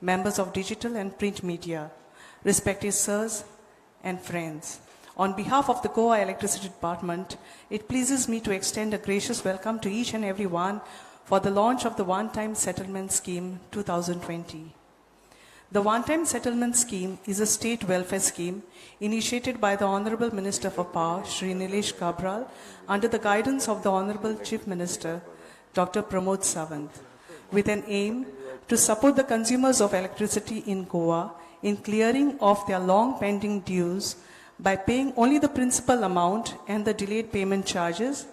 members of digital and print media, respected sirs and friends. On behalf of the Goa Electricity Department, it pleases me to extend a gracious welcome to each and every one for the launch of the Onetime Settlement Scheme 2020. The One-Time Settlement Scheme is a state welfare scheme initiated by the Honorable Minister for Power, Shri Nilesh Cabral, under the guidance of the Honorable Chief Minister, Dr. Pramod Sawant, with an aim to support the consumers of electricity in Goa in clearing of their long pending dues by paying only the principal amount, and the delayed payment charges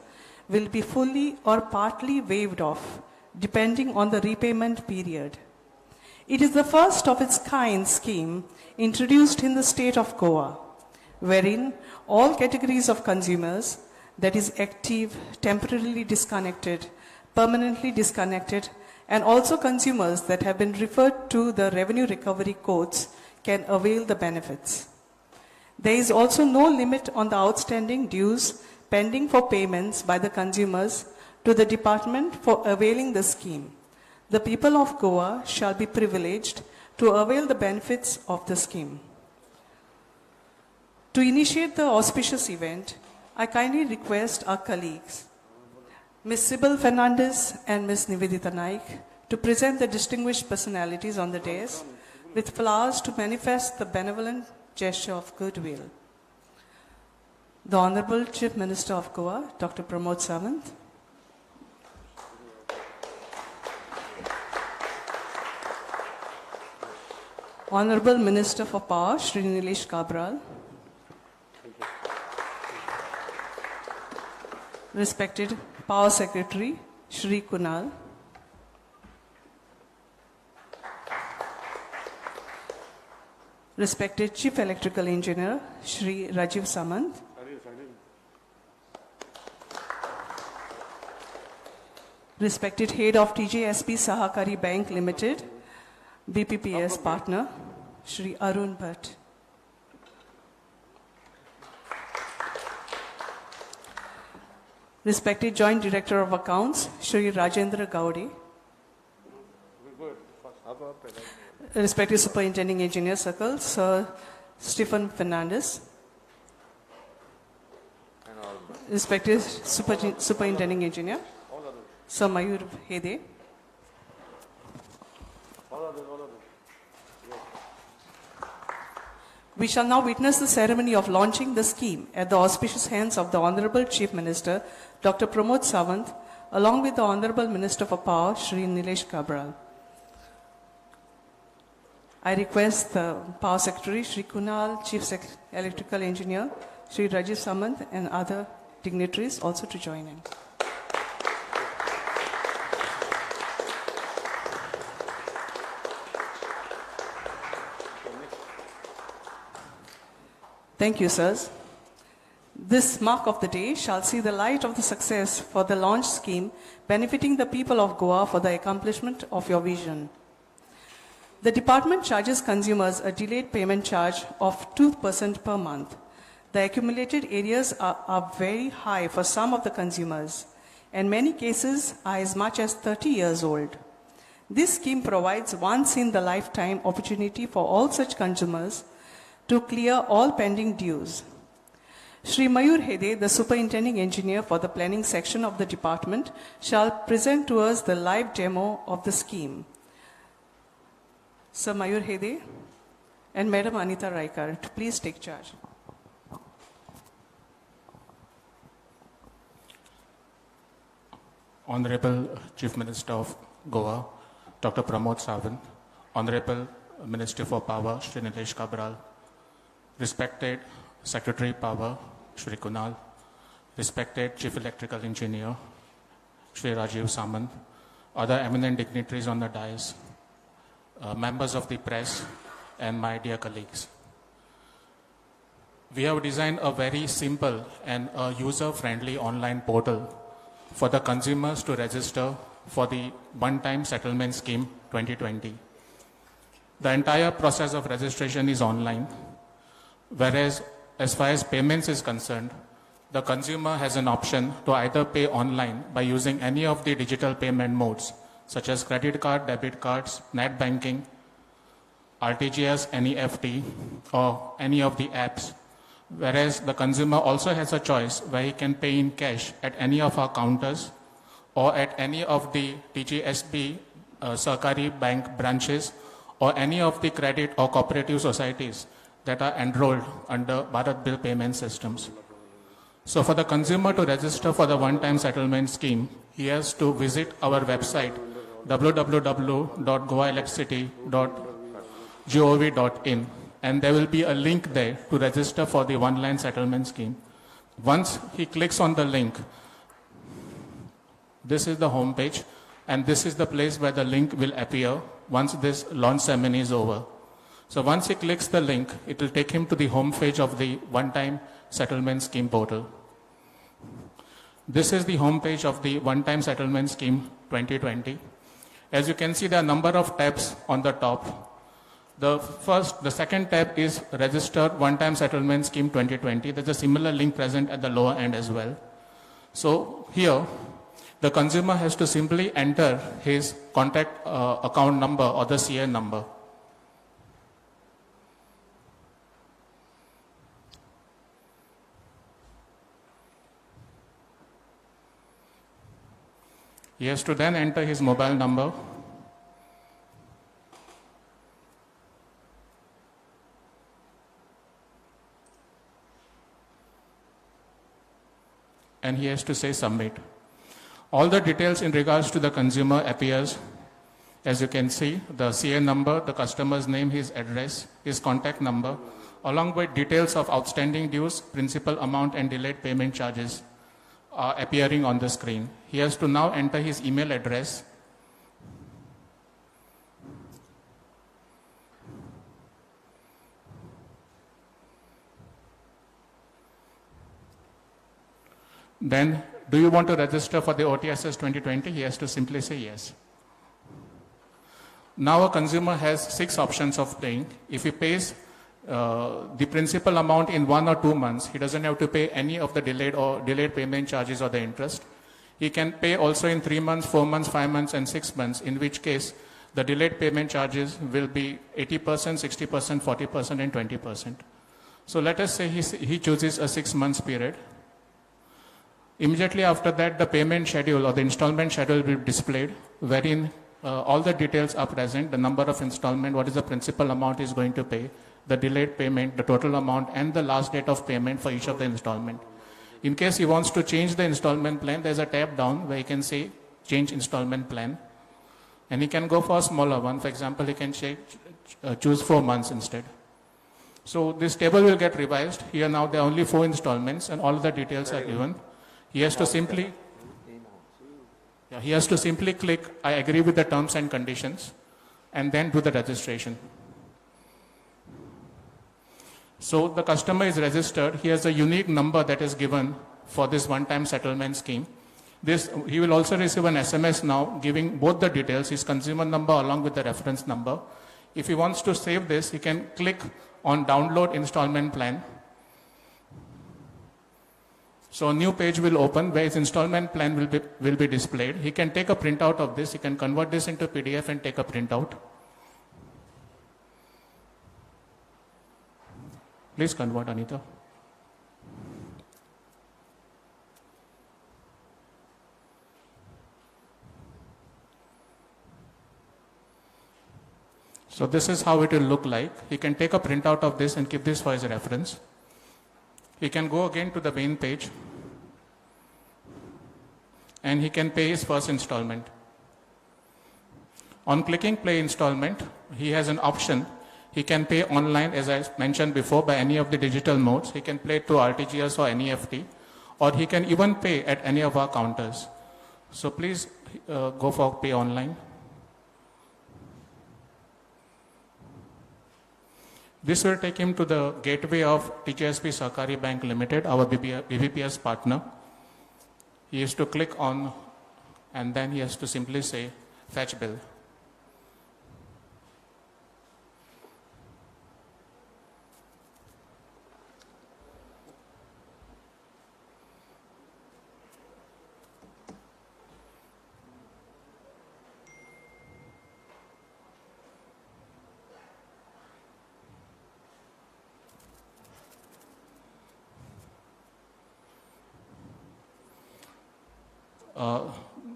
will be fully or partly waived off, depending on the repayment period. It is the first of its kind scheme introduced in the state of Goa, wherein all categories of consumers, that is active, temporarily disconnected, permanently disconnected, and also consumers that have been referred to the revenue recovery courts can avail the benefits. There is also no limit on the outstanding dues pending for payments by the consumers to the department for availing the scheme. The people of Goa shall be privileged to avail the benefits of the scheme. To initiate the auspicious event, I kindly request our colleagues, Ms. Sybil Fernandez and Ms. Nivedita Naik, to present the distinguished personalities on the dais with flowers to manifest the benevolent gesture of goodwill. The Honorable Chief Minister of Goa, Dr. Pramod Sawant. Honorable Minister for Power, Shri Nilesh Cabral. Respected Power Secretary, Shri Kunal. Respected Chief Electrical Engineer, Shri Rajiv Samant. Respected Head of TJSB Sahakari Bank Limited, BPPS Partner, Shri Arun Bhatt. Respected Joint Director of Accounts, Shri Rajendra Gaudi. Respected Superintending Engineer Circle, Sir Stephen Fernandez. Respected Superintending Engineer, Sir Mayur Hede. We shall now witness the ceremony of launching the scheme at the auspicious hands of the Honorable Chief Minister, Dr. Pramod Sawant, along with the Honorable Minister for Power, Shri Nilesh Cabral. I request the Power Secretary, Shri Kunal, Chief Electrical Engineer, Shri Rajiv Samant, and other dignitaries also to join in. Thank you, sirs. This mark of the day shall see the light of the success for the launch scheme benefiting the people of Goa for the accomplishment of your vision. The department charges consumers a delayed payment charge of 2% per month. The accumulated arrears are very high for some of the consumers, and many cases are as much as 30 years old. This scheme provides once in the lifetime opportunity for all such consumers to clear all pending dues. Shri Mayur Hede, the Superintending Engineer for the Planning Section of the department, shall present to us the live demo of the scheme. Sir Mayur Hede and Madam Anita Raikar, to please take charge. Honorable Chief Minister of Goa, Dr. Pramod Sawant, Honorable Minister for Power, Shri Nilesh Cabral, respected Secretary Power, Shri Kunal, respected Chief Electrical Engineer, Shri Rajiv Samant, other eminent dignitaries on the dais, members of the press, and my dear colleagues. We have designed a very simple and a user-friendly online portal for the consumers to register for the One-Time Settlement Scheme 2020. The entire process of registration is online, whereas as far as payments is concerned, the consumer has an option to either pay online by using any of the digital payment modes, such as credit card, debit cards, net banking, RTGS, NEFT, or any of the apps. Whereas the consumer also has a choice where he can pay in cash at any of our counters or at any of the TGSB Sahakari Bank branches or any of the credit or cooperative societies that are enrolled under Bharat Bill Payment Systems. So for the consumer to register for the one-time settlement scheme, he has to visit our website www.goaelectricity.gov.in, and there will be a link there to register for the one-line settlement scheme. Once he clicks on the link, this is the home page, and this is the place where the link will appear once this launch ceremony is over. So once he clicks the link, it will take him to the home page of the one-time settlement scheme portal. This is the home page of the one-time settlement scheme 2020. As you can see, there are a number of tabs on the top. The second tab is Register One-Time Settlement Scheme 2020. There's a similar link present at the lower end as well. So here, the consumer has to simply enter his contact account number or the CA number. He has to then enter his mobile number. And he has to say submit. All the details in regards to the consumer appears. As you can see, the CA number, the customer's name, his address, his contact number, along with details of outstanding dues, principal amount, and delayed payment charges are appearing on the screen. He has to now enter his email address. Then, do you want to register for the OTSS 2020? He has to simply say yes. Now a consumer has 6 options of paying. If he pays the principal amount in 1 or 2 months, he doesn't have to pay any of the delayed payment charges or the interest. He can pay also in 3 months, 4 months, 5 months, and 6 months, in which case the delayed payment charges will be 80%, 60%, 40%, and 20%. So let us say he chooses a 6 months period. Immediately after that, the payment schedule or the installment schedule will be displayed, wherein all the details are present, the number of installment, what is the principal amount is going to pay, the delayed payment, the total amount, and the last date of payment for each of the installment. In case he wants to change the installment plan, there's a tab down where he can say change installment plan. And he can go for a smaller one. For example, he can choose 4 months instead. So this table will get revised. Here now there are only 4 installments and all the details are given. He has to simply, click I agree with the terms and conditions and then do the registration. So the customer is registered. He has a unique number that is given for this one-time settlement scheme. He will also receive an SMS now giving both the details, his consumer number along with the reference number. If he wants to save this, he can click on download installment plan. So a new page will open where his installment plan will be displayed. He can take a printout of this. He can convert this into PDF and take a printout. Please convert, Anita. So this is how it will look like. He can take a printout of this and keep this for his reference. He can go again to the main page and he can pay his first installment. On clicking play installment, he has an option. He can pay online, as I mentioned before, by any of the digital modes. He can pay through RTGS or NEFT, or he can even pay at any of our counters. So please go for pay online. This will take him to the gateway of TGSB Sahakari Bank Limited, our BBPS partner. He has to click on, and then he has to simply say, fetch bill.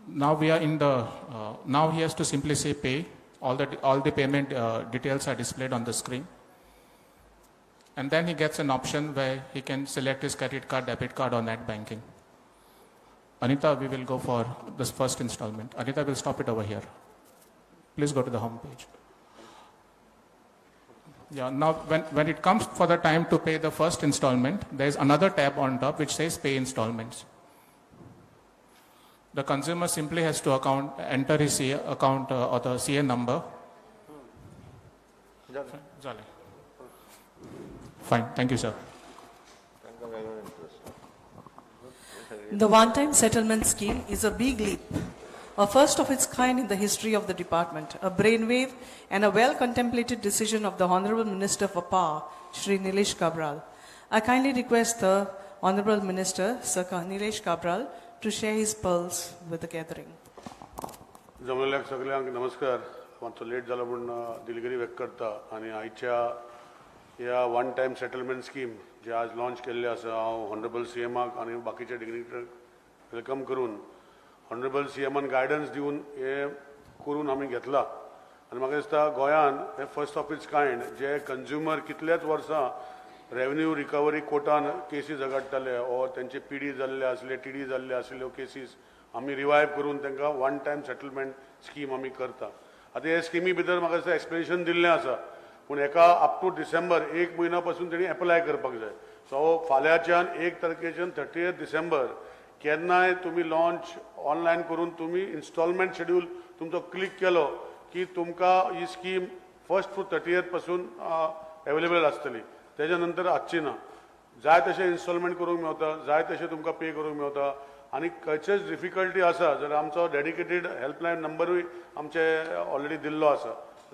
Now we are in the, now he has to simply say pay. All the payment details are displayed on the screen. And then he gets an option where he can select his credit card, debit card, or net banking. Anita, we will go for this first installment. Anita will stop it over here. Please go to the home page. Yeah, now when it comes for the time to pay the first installment, there's another tab on top which says pay installments. The consumer simply has to enter his CA account or the CA number. झालें. Fine, thank you, sir. तांकां वेगळो interest. The one-time settlement scheme is a big leap, a first of its kind in the history of the department, a brainwave and a well-contemplated decision of the Honorable Minister for Power, Shri Nilesh Cabral. I kindly request the Honorable Minister, Sir Nilesh Cabral, to share his pearls with the gathering. जमलेल्याक सगल्यांक नमस्कार. मातसो late जालो म्हूण दिलगिरी व्यक्त करता आनी आयच्या ह्या वन टायम सेटलमेंट स्कीम जे आज लॉन्च केल्ले आसा, हांव ऑनरेबल सी एमाक आनी बाकीचे डिग्निटरीक welcome करून, ऑनरेबल सी एमान गायडन्स दिवन हे करून आमी घेतला. आनी म्हाका दिसता गोंयान हे फर्स्ट ऑफ it's kind, जे कंज्युमर कितलेच वर्सां रेवन्यू रिकवरी कोर्टान केसी झगडटाले ऑर तेंचे पीडी जाल्ले आसले, टीडी जाल्ले आसल्यो केसीस आमी रिवायव करून तांकां वन टायम सेटलमेंट स्कीम आमी करता. आतां हे स्किमी भितर म्हाका दिसता एक्सप्लेनेशन दिल्लें आसा, पूण हेका अप टू डिसेंबर एक म्हयनो पासून तेणी एप्लाय करपाक जाय. सो फाल्यांच्यान 1 तारखेच्यान 30 डिसेंबर केन्नाय तुमी लॉन्च ऑनलायन करून तुमी इन्स्टॉलमेंट शेड्यूल तुमचो क्लिक केलो की तुमकां ही स्कीम फर्स्ट टू 30th पासून एवेलेबल आसतली. तेज्या नंतर आसची ना. जाय तशें इन्स्टॉलमेंट करूंक मेवता, जाय तशें तुमकां पे करूंक मेवता आनी खंयचेच डिफिकल्टी आसा जाल्यार आमचो डेडिकेटेड हेल्पलायन नंबरूय आमचे ऑलरेडी दिल्लो आसा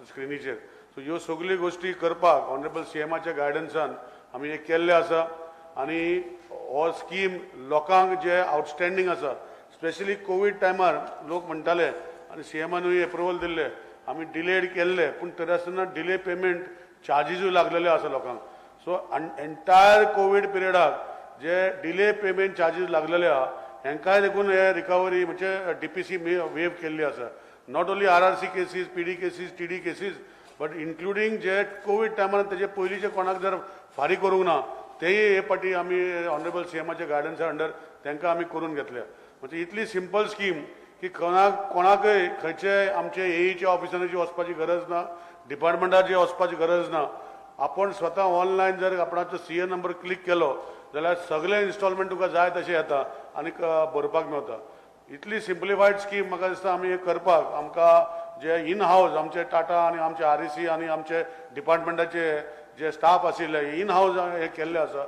स्क्रिनीचेर. सो ह्यो सगल्यो गोश्टी करपाक ऑनरेबल सी एमाच्या गायडन्सान आमी हें केल्लें आसा. आनी हो स्कीम लोकांक जे आउटस्टँडींग आसा, स्पेशली कोवीड टायमार लोक म्हणटाले आनी सी एमानूय एप्रुवल दिल्ले, आमी डिलेड केल्ले, पूण तरी आसतना डिले पेमेंट चार्जीसूय लागलेले आसा लोकांक. सो एंटायर कोवीड पिरियडाक जे डिले पेमेंट चार्जीस लागलेले आहा, हेंकाय देखून हे रिकवरी म्हणजे डीपीसी वेव केल्ली आसा. Not only RRC cases, PD cases, TD cases, but including J Covid टायमार तेजे पयलींचे कोणाक जर फारीक करूंक ना, तेय हे पाटी आमी ऑनरेबल सी एमाच्या गायडन्सा अंडर तांकां आमी करून घेतल्या. म्हणजे इतली सिंपल स्कीम की कोणाक कोणाकय खंयचे आमचे एईच्या ऑफिसांनी वचपाची गरज ना, डिपार्टमेंटाची वचपाची गरज ना. आपण स्वता ऑनलायन जर आपणाचो सी ए नंबर क्लिक केलो जाल्यार सगळे इन्स्टॉलमेंट तुका जाय तशें येता आनी भरपाक मेवता. इतली सिंप्लिफायड स्कीम म्हाका दिसता आमी हे करपाक आमकां जे इन हावज आमचे टाटा आनी आमचे आरईसी आनी आमचे डिपार्टमेंटाचे जे स्टाफ आशिल्ले, इन हावज हे केल्ले आसा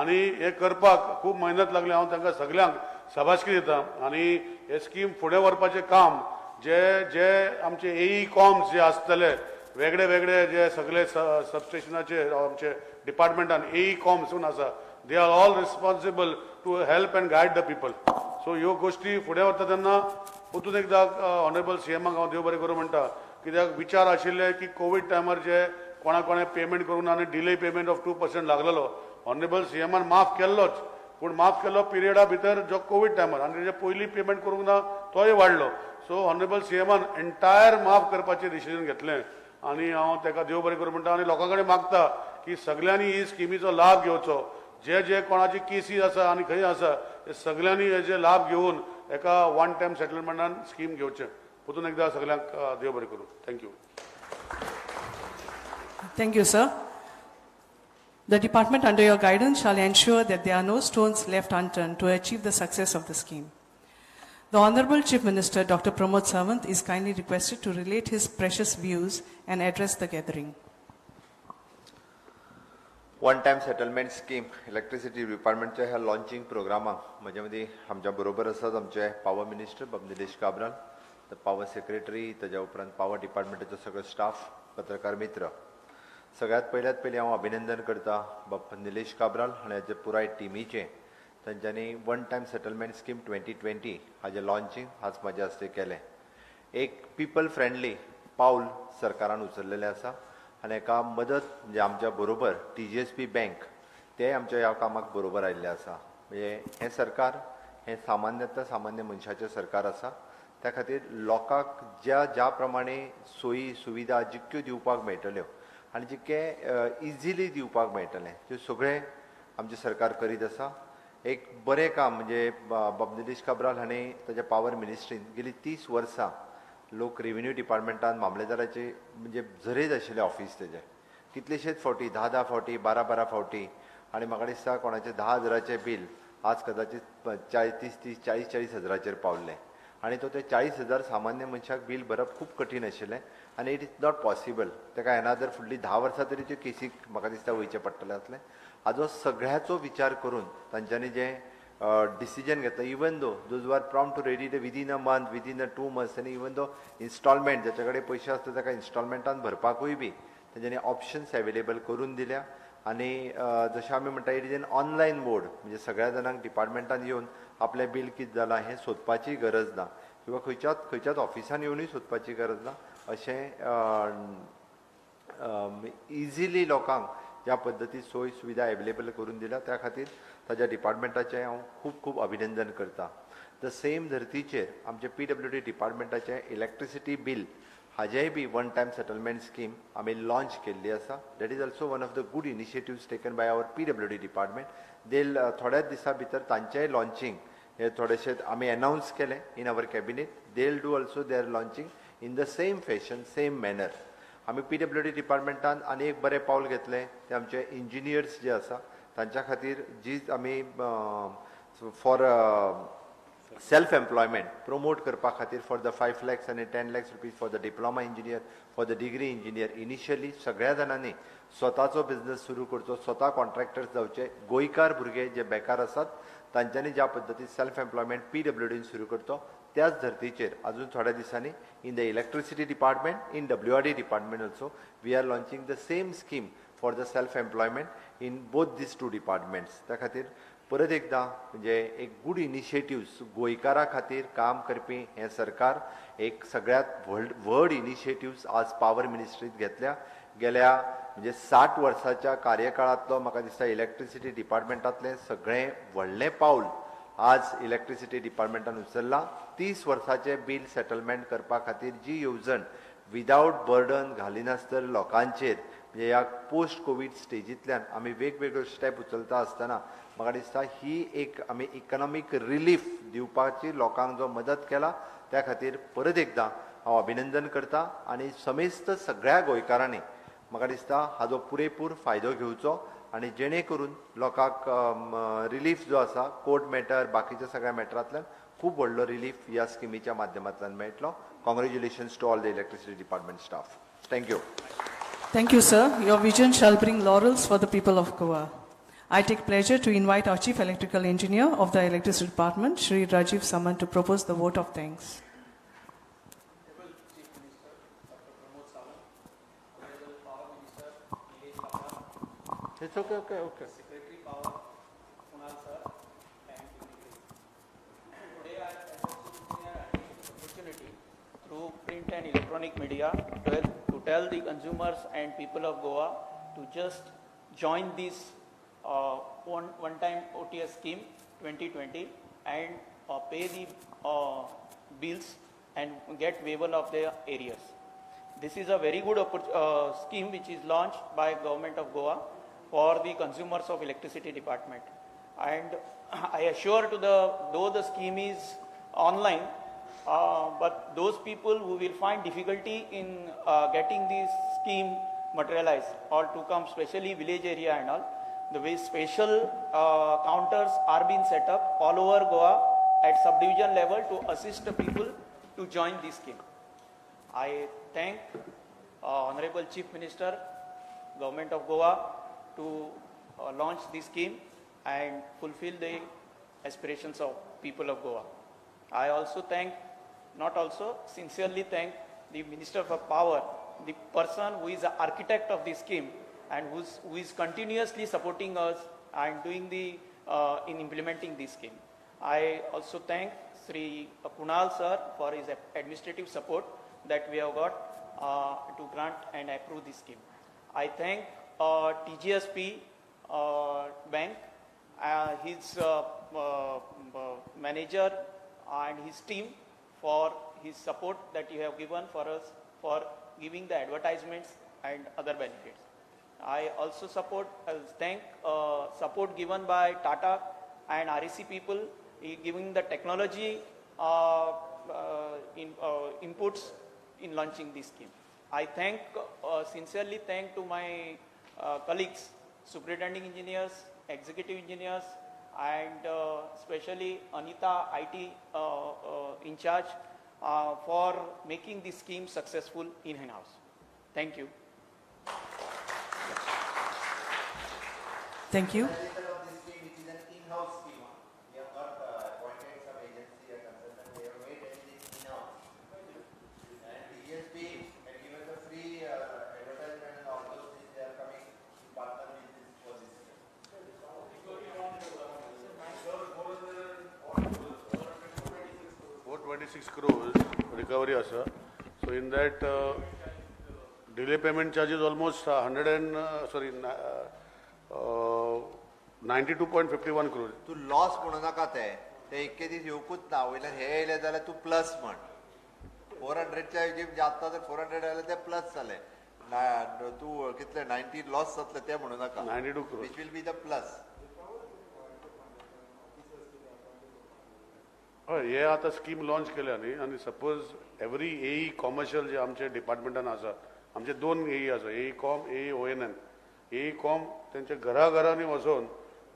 आनी हे करपाक खूब मेहनत लागली. हांव तांकां सगल्यांक शाबासकी दिता. आनी हे स्कीम फुडें व्हरपाचें काम जे जे आमचे एई कॉम्स जे आसतले, वेगळे वेगळे जे सगळे सबस्टेशनाचे आमचे डिपार्टमेंटान एई कॉम्स म्हूण आसा, they are all responsible to help and guide the people. So ह्यो गोश्टी फुडें व्हरता तेन्ना परतून एकदां ऑनरेबल सी एमाक हांव देव बरें करूं म्हणटा, कित्याक विचार आशिल्ले की कोवीड टायमार जे कोणा कोणें पेमेंट करूंक ना आनी delay payment of 2% लागलेलो, ऑनरेबल सी एमान माफ केल्लोच, पूण माफ केल्लो पिरियडा भितर जो कोवीड टायमार आनी तेजे पयलीं पेमेंट करूंक ना तोय वाडलो. सो ऑनरेबल सी एमान एंटायर माफ करपाचें डिसिजन घेतलें आनी हांव ताका देव बरें करूं म्हणटा आनी लोकां कडेन मागता की सगल्यांनी ही स्किमीचो लाभ घेवचो. जे जे कोणाची केसी आसा आनी खंय आसा, ते सगल्यांनी हेजे लाभ घेवन एका वन टायम सेटलमेंटान स्कीम घेवचें. परतून एकदां सगल्यांक देव बरें करूं. Thank you. Thank you, sir. The department under your guidance shall ensure that there are no stones left unturned to achieve the success of the scheme. The Honorable Chief Minister, Dr. Pramod Sawant, is kindly requested to relate his precious views and address the gathering. One time settlement scheme electricity डिपार्टमेंटच्या ह्या launching प्रोग्रामाक म्हज्या मदीं आमच्या बरोबर आसात आमचे power minister बाब Nilesh Cabral, the power secretary, ताज्या उपरांत पावर डिपार्टमेंटाचो सगळो स्टाफ, पत्रकार मित्र. सगळ्यात पयल्यात पयलीं हांव अभिनंदन करता बाब निलेश काब्राल आनी हाजे पुराय टिमीचें. तांच्यांनी one time settlement scheme 2020 हाजें लॉन्चिंग आज म्हाज्या हस्ते केलें. एक पिपल फ्रेंडली पावल सरकारान उचललेलें आसा आनी एका मदत म्हणजे आमच्या बरोबर T G S P bank ते आमच्या ह्या कामाक बरोबर आयिल्ले आसा. म्हणजे हें सरकार हें सामान्यतः सामान्य मनशाचें सरकार आसा. त्या खातीर लोकांक ज्या ज्या प्रमाणे सोयी सुविधा जितक्यो दिवपाक मेळटल्यो आनी जितकें इजिली दिवपाक मेळटलें त्यो सगळें आमचें सरकार करीत आसा. एक बरें काम म्हणजे बाब निलेश काब्राल हांणी ताच्या पावर मिनिस्ट्रीन गेली 30 वर्सां लोक रेवेन्यू डिपार्टमेंटान मामलेदाराचे म्हणजे झरेज आशिल्ले ऑफिस तेजें कितलेशेच फावटी 10-10 फावटी 12-12 फावटी आनी म्हाका दिसता कोणाचें 10,000चें बील आज कदाचित 40, 30, 40-40 हजाराचेर पावल्लें आनी तो ते 40,000 सामान्य मनशाक बील भरप खूब कठीण आशिल्लें आनी it is not possible. ताका एनादर फुडलीं 10 वर्सां तरी त्यो केसीक म्हाका दिसता वयचें पडटलें आसलें. हाजो सगळ्याचो विचार करून तांच्यांनी जें डिसिजन घेतलं, even though those are prompt to ready within a month, within a 2 months, आनी इवन दो इन्स्टॉलमेंट जाच्या कडेन पयशे आसता ताका इन्स्टॉलमेंटान भरपाकूय बी तेंच्यांनी ऑप्शन्स एवेलेबल करून दिल्या. आनी जशें आमी म्हणटा it is an online mode, म्हणजे सगळ्या जाणांक डिपार्टमेंटान येवन आपलें बील कितें जालां हें सोदपाची गरज ना किंवा खंयच्याच ऑफिसान येवनूय सोदपाची गरज ना. अशें इजिली लोकांक ज्या पद्दती सोय सुविधा एवेलेबल करून दिल्या त्या खातीर ताज्या डिपार्टमेंटाचें हांव खूब खूब अभिनंदन करता. The same धर्तीचेर आमचे PWD डिपार्टमेंटाचें इलेक्ट्रिसिटी बील हाजेंय बी वन टायम सेटलमेंट स्कीम आमी लॉन्च केल्ली आसा. That is also one of the good initiatives taken by our PWD department. They'll थोड्याच दिसां भितर तांचेंय लॉन्चींग हे थोडेशे आमी एनावन्स केलें in our cabinet. They'll do also their launching in the same fashion, same manner. आमी PWD डिपार्टमेंटान आनी एक बरें पावल घेतलें तें आमचे इंजिनियर्स जे आसा तांच्या खातीर जी आमी फॉर सेल्फ एम्प्लॉयमेंट प्रमोट करपा खातीर फॉर the 5 lakhs आनी 10 lakhs rupees for the diploma engineer, for the degree engineer. Initially सगळ्या जाणांनी स्वताचो बिजनस सुरू करचो, स्वता कॉन्ट्रॅक्टर्स जावचे. गोंयकार भुरगे जे बेकार आसात तांच्यांनी ज्या पद्दतीन सेल्फ एम्प्लॉयमेंट PWDन सुरू करचो त्याच धर्तीचेर अजून थोड्या दिसांनी in the electricity department, in WRD department also we are launching the same scheme for the self employment in both these 2 departments. त्या खातीर परत एकदां म्हणजे एक गूड इनिशिएटिव्स गोंयकारा खातीर काम करपी हें सरकार एक सगळ्यांत व्हड इनिशिएटिव्स आज पावर मिनिस्ट्रीत घेतल्या. गेल्या म्हणजे 60 वर्साच्या कार्यकाळांतलो म्हाका दिसता इलेक्ट्रिसिटी डिपार्टमेंटांतलें सगळें व्हडलें पावल आज इलेक्ट्रिसिटी डिपार्टमेंटान उचल्लां. 30 वर्साचें बील सेटलमेंट करपा खातीर जी येवजण विदावट बर्डन घालिनासतना लोकांचेर म्हणजे ह्या पोस्ट कोवीड स्टेजींतल्यान आमी वेगवेगळ्यो स्टेप उचलता आसतना म्हाका दिसता ही एक आमी इकनॉमीक रिलीफ दिवपाची लोकांक जो मदत केला त्या खातीर परत एकदां हांव अभिनंदन करता आनी समेस्त सगळ्या गोंयकारांनी म्हाका दिसता हाजो पुरेपूर फायदो घेवचो आनी जेणे करून लोकांक रिलीफ जो आसा कोर्ट मॅटर बाकीच्या सगळ्या मॅटरांतल्यान खूब व्हडलो रिलीफ ह्या स्किमीच्या माध्यमांतल्यान मेळटलो. Congratulations to all the electricity department staff. Thank you. Thank you, sir. Your vision shall bring laurels for the people of Goa. I take pleasure to invite our Chief Electrical Engineer of the Electricity Department, Shri Rajiv Samant, to propose the vote of thanks. Honorable Chief Minister, Dr. Pramod Sawant, Honorable Power Minister, Nilesh Cabral, It's okay, okay, okay. Secretary Power, Kunal sir, and dignitaries. Today I am also opportunity through print and electronic media to tell the consumers and people of Goa to just join this one-time OTS scheme 2020 and pay the bills and get waiver of their arrears. This is a very good scheme which is launched by Government of Goa for the consumers of electricity department. And I assure to the, though the scheme is online, but those people who will find difficulty in getting this scheme materialized or to come specially village area and all, the way special counters are being set up all over Goa at subdivision level to assist the people to join this scheme. I thank Honorable Chief Minister, Government of Goa to launch this scheme and fulfill the aspirations of people of Goa. I also thank, not also, sincerely thank the Minister for Power, the person who is the architect of this scheme and who is continuously supporting us and doing the, in implementing this scheme. I also thank Sri Kunal sir for his administrative support that we have got to grant and approve this scheme. I thank TGSP Bank, his manager and his team for his support that you have given for us for giving the advertisements and other benefits. I also thank support given by Tata and REC people giving the technology inputs in launching this scheme. I sincerely thank to my colleagues, superintending engineers, executive engineers, and especially Anita, IT in charge, for making this scheme successful in-house. Thank you. Thank you. This scheme, it is an in-house scheme. We have not appointed some agency or consultant. We have made everything in-house. And ESB had given the free advertisement and all those things. They are coming to partner with this for this scheme. 426 crores recovery आसा. So in that delay payment charges almost 92.51 crores. तू loss म्हणू नाका, ते ते इतके दीस येवकूच ना, वयल्यान हे येयले जाल्यार तूं प्लस म्हण. 400च्या ऐवजी म्हणजे आत्तां जर 400 आयले ते प्लस जाले ना. तूं कितले 90 लॉस जातले ते म्हणू नाका. 92 crores. Which will be the plus. हय, हे आतां स्कीम लॉन्च केल्या न्ही, आनी सपोज एवरी एई कॉमर्शियल जे आमचे डिपार्टमेंटान आसा, आमचे दोन एई आसा, AE com, AE O&M. AE com तेंच्या घरा घरांनी वचोन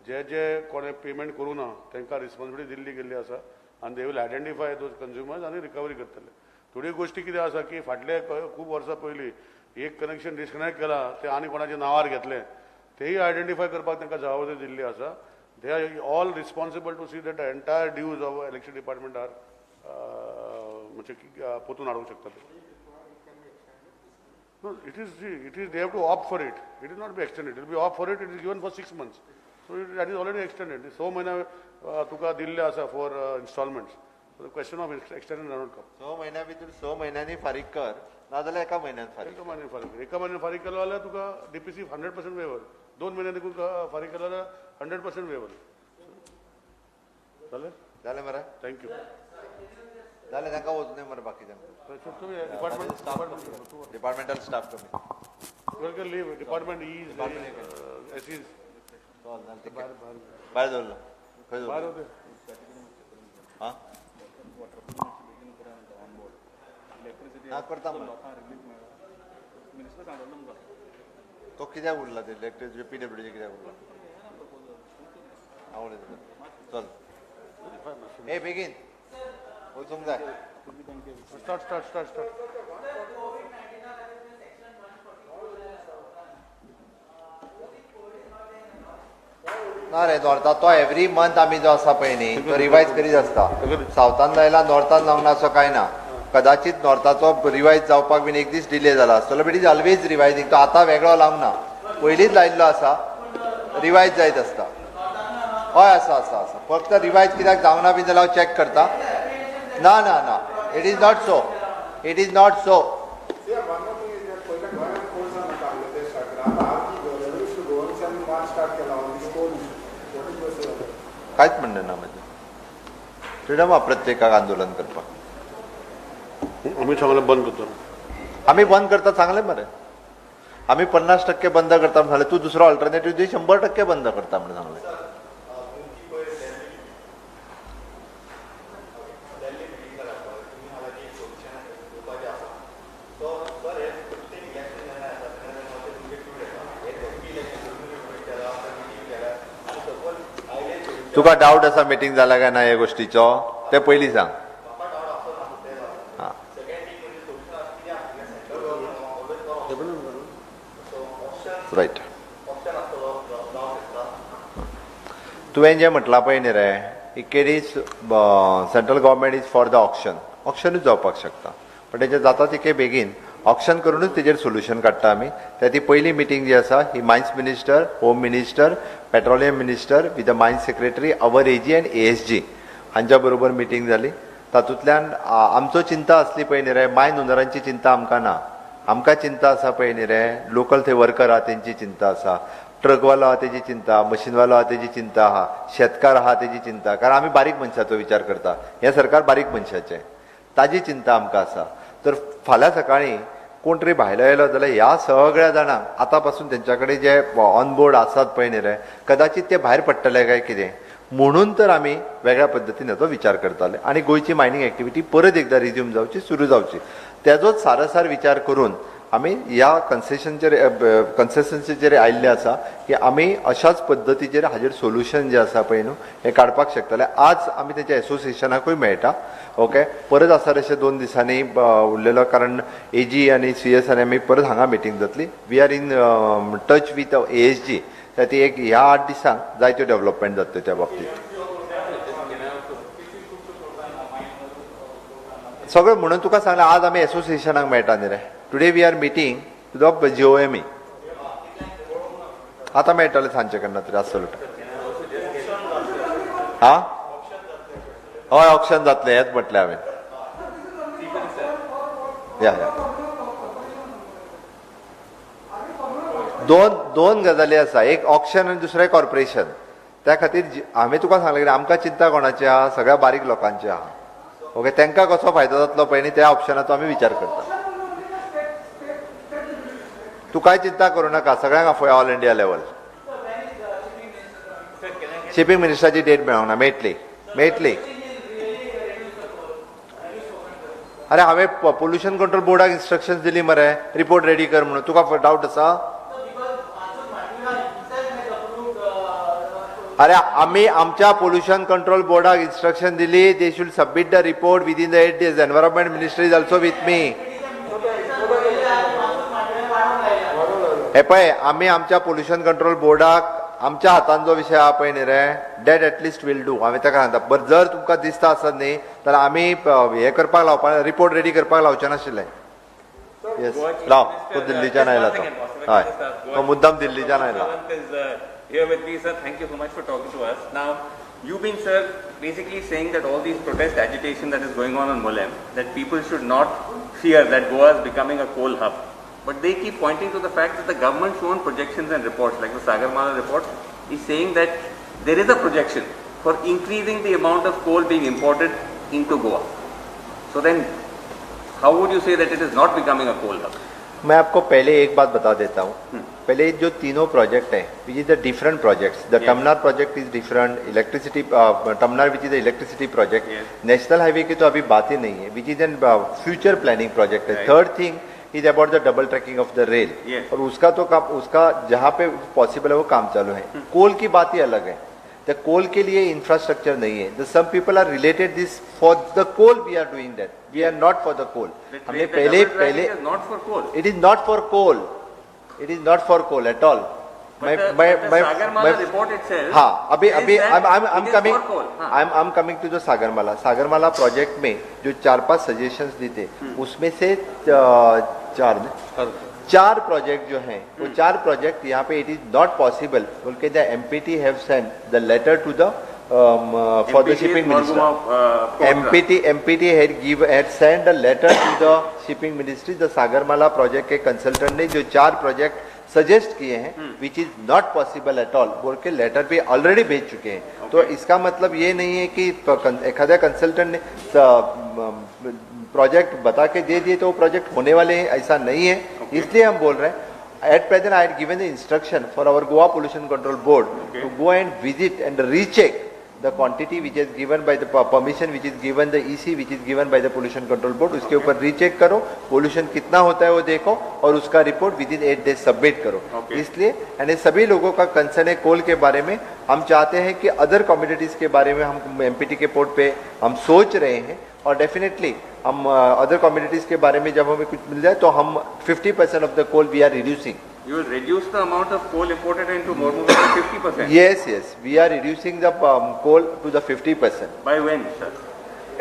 जे जे कोणें पेमेंट करूं ना तांकां रिस्पॉन्सिबिलिटी दिल्ली गेल्ली आसा आनी they will identify those consumers आनी रिकवरी करतले. थोड्यो गोश्टी कितें आसा की फाटले खूब वर्सां पयलीं एक कनेक्शन डिस्कनेक्ट केलां, तें आनी कोणाच्या नांवार घेतलें, तेय आयडेंटिफाय करपाक तांकां जबाबदारी दिल्ली आसा. They are all responsible to see that the entire dues of electricity department are म्हणजे पोतून हाडूंक शकता ते. No, it is they have to opt for it. It is not be extended. It will be opt for it. It is given for 6 months. So that is already extended. स म्हयने तुका दिल्ले आसा for installments. So the question of extended not come. स म्हयन्या भितर 6 म्हयन्यांनी फारीक कर, नाजाल्यार एका म्हयन्यान फारीक. एका म्हयन्यान फारीक कर. एका म्हयन्यान फारीक केलो जाल्यार तुका डीपीसी 100% वेवर. 2 म्हयन्यांनी तुका फारीक केलो जाल्यार 100% वेवर. जालें. जालें मरे. Thank you. जालें, तांकां वचूं मरे बाकीच्यांक. डिपार्टमेंट. डिपार्टमेंटल स्टाफ कमी. Leave department is SEs. चल, जालें, भायर दवरलो खंय? भायर. दवरलो. वते. हा ना करता मरे. तो कित्याक उरला ते इलेक्ट्रिक पीडब्ल्यूडी कित्याक उरला? हांव उलयता, चल. हे बेगीन वचूंक जाय. Start, start, start, start. ना रे, नॉर्था तो एवरी मंथ आमी जो आसा पळय न्ही तो रिवायज करीत आसता. सावथान लायला, नॉर्थान लावंक ना असो कांय ना. कदाचित नॉर्थाचो रिवायज जावपाक बीन एक दीस डिले जाला आसतलो, but is always revising. तो आतां वेगळो लावंक ना, पयलींच लायिल्लो आसा, रिवायज जायत आसता. हय, आसा आसा आसा. फक्त रिवायज कित्याक जावना बी जाल्यार हांव चॅक करता. ना ना ना, it is not so, it is not so. Yeah, one more thing is that पयले गोंयांत कोळसा मेळटा ते स्टार्ट केला. आतां आरजी रेव्हल्युशन गोवन्सान मार्च स्टार्ट केला on this coal issue. What is your कांयच म्हणणें ना म्हजें. फ्रिडम आहा प्रत्येकाक आंदोलन करपाक. आमी सांगलें बंद करता. आमी बंद करता सांगलें मरे. आमी 50% बंद करता म्हणून सांगलें. तूं दुसरो अल्टरनेटीव दी, 100% बंद करता म्हणून सांगलें. तुका डावट आसा मिटींग जाला काय ना हे गोष्टीचो, ते पयलीं सांग. हां, रायट. तुवें जें म्हटलां पळय न्ही रे, it is central government is for the auction. ऑक्शनूच जावपाक शकता, पण तेजें जाता तितके बेगीन ऑक्शन करुनूच तेजेर सोल्युशन काडटा आमी. त्या ती पयली मिटींग जी आसा ही mines minister, home minister, petroleum minister with the mines secretary, our AG and ASG हांच्या बरोबर मिटींग जाली. तातूंतल्यान आमचो चिंता आसली पळय न्ही रे, मायन ओनरांची चिंता आमकां ना. आमकां चिंता आसा पळय न्ही रे, लोकल थंय वर्कर आहा तेंची चिंता आसा. ट्रकवालो आहा तेजी चिंता, मशीनवालो आहा तेजी चिंता आहा, शेतकार आहा तेजी चिंता, कारण आमी बारीक मनशाचो विचार करता. हें सरकार बारीक मनशाचें, ताजी चिंता आमकां आसा. तर फाल्यां सकाळीं कोण तरी भायलो येयलो जाल्यार ह्या सगळ्या जाणांक आतां पासून तेंच्या कडेन जे ऑन बोर्ड आसात पळय न्ही रे, कदाचित ते भायर पडटले काय कितें, म्हणून तर आमी वेगळ्या पद्दतीन हाचो विचार करताले आनी गोंयची मायनींग एक्टिविटी परत एकदां रिज्यूम जावची, सुरू जावची, तेजोच सारासार विचार करून आमी ह्या कन्सेशनचेर आयिल्ले आसा की आमी अशाच पद्दतीचेर हाजेर सोल्युशन जें आसा पळय न्हू हें काडपाक शकतले. आज आमी तेंच्या एसोसिएशनाकूय मेळटा. ओके, परत आसा तशें 2 दिसांनी उरलेलो, कारण एजी आनी सी एस आनी आमी परत हांगा मिटींग जातली. We are in touch with ASG, त्या ती एक ह्या 8 दिसांक जायत्यो डेव्हलपमेंट जातल्यो त्या बाबतींत. सगळें म्हणून तुका सांगलें, आज आमी एसोसिएशनाक मेळटा न्ही रे. Today we are meeting to the GOME. आतां मेळटलें सांजचे केन्ना तरी आसतलो. हा हय, ऑप्शन जातलें हेंच म्हटलें हांवें. या या दोन गजाली आसा, एक ऑप्शन आनी दुसरें कॉर्पोरेशन. त्या खातीर हांवें तुका सांगलें की आमकां चिंता कोणाची आहा, सगळ्या बारीक लोकांची आहा. ओके, तांकां कसो फायदो जातलो पळय न्ही त्या ऑप्शनाचो आमी विचार करता. तूं कांय चिंता करूं नाका, सगळ्यांक आफय ऑल इंडिया लेवल. शिपींग मिनिस्टराची डेट मेळोंक ना, मेळटली मेळटली. अरे हांवें पोल्युशन कंट्रोल बोर्डाक इन्स्ट्रक्शन्स दिली मरे, रिपोर्ट रेडी कर म्हणून. तुका डावट आसा? अरे आमी आमच्या पोल्युशन कंट्रोल बोर्डाक इन्स्ट्रक्शन दिली, they should submit the report within the 8 days. Environment ministry is also with me. हे पळय, आमी आमच्या पोल्युशन कंट्रोल बोर्डाक आमच्या हातान जो विशय आहा पळय न्ही रे, that at least will do. हांवें ताका सांगता, बट जर तुमकां दिसता आसत न्ही जाल्यार आमी हें करपाक लावपा, रिपोर्ट रेडी करपाक लावचे नाशिल्ले. येस, लाव, तो दिल्लीच्यान आयला तो. हय, तो मुद्दाम दिल्लीच्यान आयला. Here with me, sir. Thank you so much for talking to us. Now, you've been, sir, basically saying that all these protest agitation that is going on in Mollem, that people should not fear that Goa is becoming a coal hub. But they keep pointing to the fact that the government's own projections and reports, like the Sagarmala report, is saying that there is a projection for increasing the amount of coal being imported into Goa. So then, how would you say that it is not becoming a coal hub? मैं आपको पहले एक बात बता देता हूँ. पहले जो तीनों प्रोजेक्ट हैं, which is the different projects, the Tamnar project is different, electricity Tamnar which is the electricity project, national highway की तो अभी बात ही नहीं है, which is an future planning project Hai. Third thing is about the double tracking of the rail, और उसका तो काम, उसका जहाँ pay possible है वो काम चालू है. कोल की बात ही अलग है. The कोल के लिए इंफ्रास्ट्रक्चर नहीं है. The some people are related this for the coal, we are doing that, we are not for the coal. हमने पहले पहले it is not for coal, it is not for coal at all. हाँ, अभी अभी I am coming to the Sagarmala. Sagarmala project में जो 4-5 suggestions दी थे, उसमें से चार प्रोजेक्ट जो हैं, वो 4 प्रोजेक्ट यहाँ pay it is not possible बोल K the MPT have send the letter to the for the shipping minister. MPT had send a letter to the shipping ministry. The Sagarmala project K consultant ने जो 4 project suggest किए हैं, which is not possible at all बोल K letter भी already भेज चुके हैं. तो इसका मतलब ये नहीं है कि एखादा कंसल्टेंट ने प्रोजेक्ट बता के दे दिए तो वो प्रोजेक्ट होने वाले हैं, ऐसा नहीं है. इसलिए हम बोल रहे हैं, at present I had given the instruction for our Goa Pollution Control Board to go and visit and recheck the quantity which is given by the permission which is given, the EC which is given by the Pollution Control Board. उसके ऊपर recheck करो, pollution कितना होता है वो देखो और उसका report within 8 days submit करो. इसलिए यानी सभी लोगों का कंसर्न है कोल के बारे में. हम चाहते हैं कि अदर कम्युनिटीज़ के बारे में हम एमपीटी के पोर्ट पे हम सोच रहे हैं और डेफिनेटली हम अदर कम्युनिटीज़ के बारे में जब हमें कुछ मिल जाए तो हम 50% of the coal we are reducing. You will reduce the amount of coal imported into Mormugao by 50%? Yes, yes. We are reducing the coal to the 50%. By when, sir?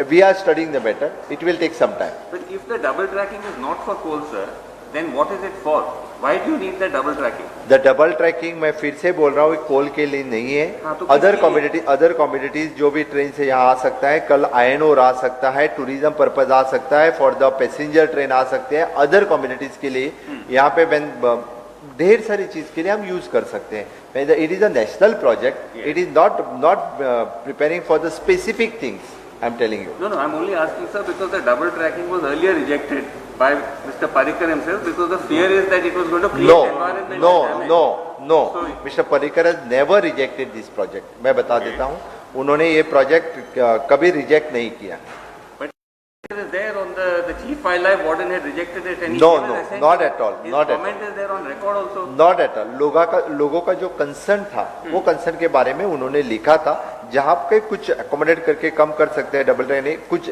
We are studying the matter. It will take some time. But if the double tracking is not for coal, sir, then what is it for? Why do you need the double tracking? The double tracking मैं फिर से बोल रहा हूँ, कोल K लिए नहीं है. Other other communities जो भी train से यहाँ आ सकता है, कल आयरन ओर आ सकता है, टूरिज्म पर्पज आ सकता है, फॉर the passenger train आ सकते हैं, अदर कम्युनिटीज के लिए यहाँ पे when ढेर सारी चीज़ के लिए हम यूज़ कर सकते हैं. It is a national project. It is not preparing for the specific things. I am telling you. No, no, I'm only asking, sir, because the double tracking was earlier rejected by Mr. Parrikar himself, because the fear is that it was going to create environmental damage. No. Mr. Parrikar has never rejected this project. मैं बता देता हूँ, उन्होंने ये project कभी reject नहीं किया. But it is there on the chief wildlife warden had rejected it, and he No, gave no, his assent. not at all, His not at comment is there on record also. Not at all. लोगों का जो concern था, वो concern K बारे में उन्होंने लिखा था. जहाँ पे कुछ अकोमोडेट करके कम कर सकते हैं डबल ट्रैक, कुछ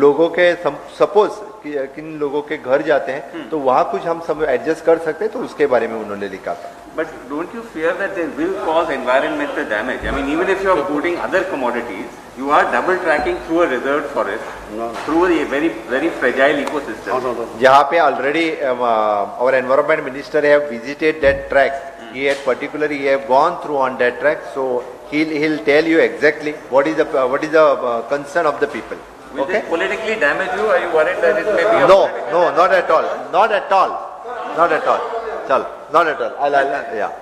लोगों के सपोज किन लोगों के घर जाते हैं, तो वहाँ कुछ हम सब एडजस्ट कर सकते हैं, तो उसके बारे में उन्होंने लिखा था. But don't you fear that they will cause environmental damage? I mean, even if you are putting other commodities, you are double tracking through a reserved forest, through a very, very fragile ecosystem. No. जहाँ pay already our environment minister have visited that track. He had particularly he have gone through on that track, so he'll tell you exactly what is the concern of the people. Will Okay? it politically damage you? Are you worried that it may be a No, no, not at all, not at all, not at all. Chal, not at all. I'll yeah.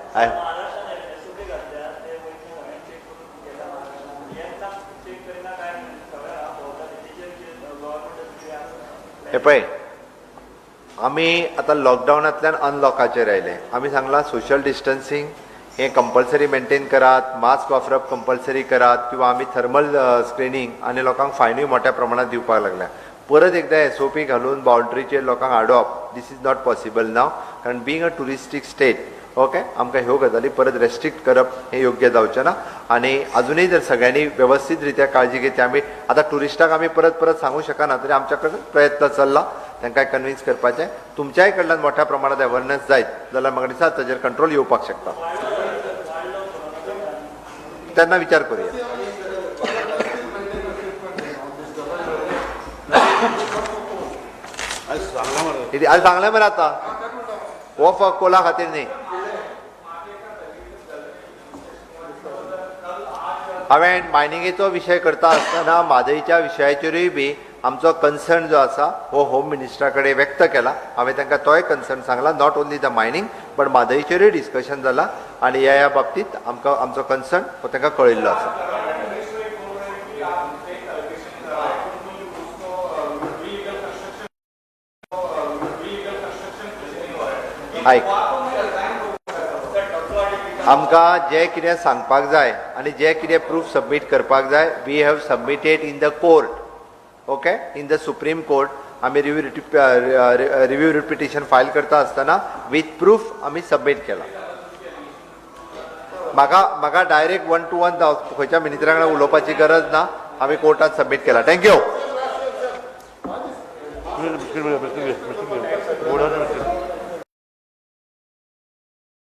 हे पळय, आमी आतां लॉकडावनांतल्यान अनलॉकाचेर आयले. आमी सांगलां social distancing हें compulsory maintain करात, mask वापरप कंपल्सरी करात, किंवा आमी थर्मल स्क्रिनींग आनी लोकांक फायनूय मोठ्या प्रमाणात दिवपाक लागल्या. परत एकदा एसओपी घालून बाउंड्रीचेर लोकांक हाडप, this is not possible now, कारण being a touristic state, okay, आमकां ह्यो गजाली परत रेस्ट्रिक्ट करप हें योग्य जावचें ना. आनी अजुनूय जर सगळ्यांनी वेवस्थीत रित्या काळजी घेतली, आमी आतां ट्युरिस्टाक आमी परत परत सांगू शकना, तरी आमच्या कडल्यान प्रयत्न चल्ला तांकां कन्विन्स करपाचें. तुमच्याय कडल्यान मोठ्या प्रमाणात अवेरनस जायत जाल्यार म्हाका दिसता ताजेर कंट्रोल येवपाक शकता. तेन्ना विचार करुया. आयज सांगलें मरे आतां, हो फक्त कोला खातीर न्ही. हांवें मायनिंगेचो विशय करता आसतना म्हादयच्या विशयाचेरूय बी आमचो कन्सर्न जो आसा हो होम मिनिस्टरा कडेन व्यक्त केला. हांवें तांकां तोय कन्सर्न सांगला, not only the mining but म्हादयचेरूय discussion जाला आनी ह्या बाबतींत आमकां आमचो कन्सर्न हो तांकां कळयल्लो आसा. आयक, आमकां जें कितें सांगपाक जाय आनी जें कितें प्रूफ सबमीट करपाक जाय, we have submitted in the court, okay, in the supreme court. आमी रिव्यू रिपिटिशन फायल करता आसतना विथ प्रूफ आमी सबमीट केला. म्हाका डायरेक्ट 1 to 1 खंयच्या मिनिस्टरा कडेन उलोवपाची गरज ना, आमी कोर्टात सबमीट केला. Thank you.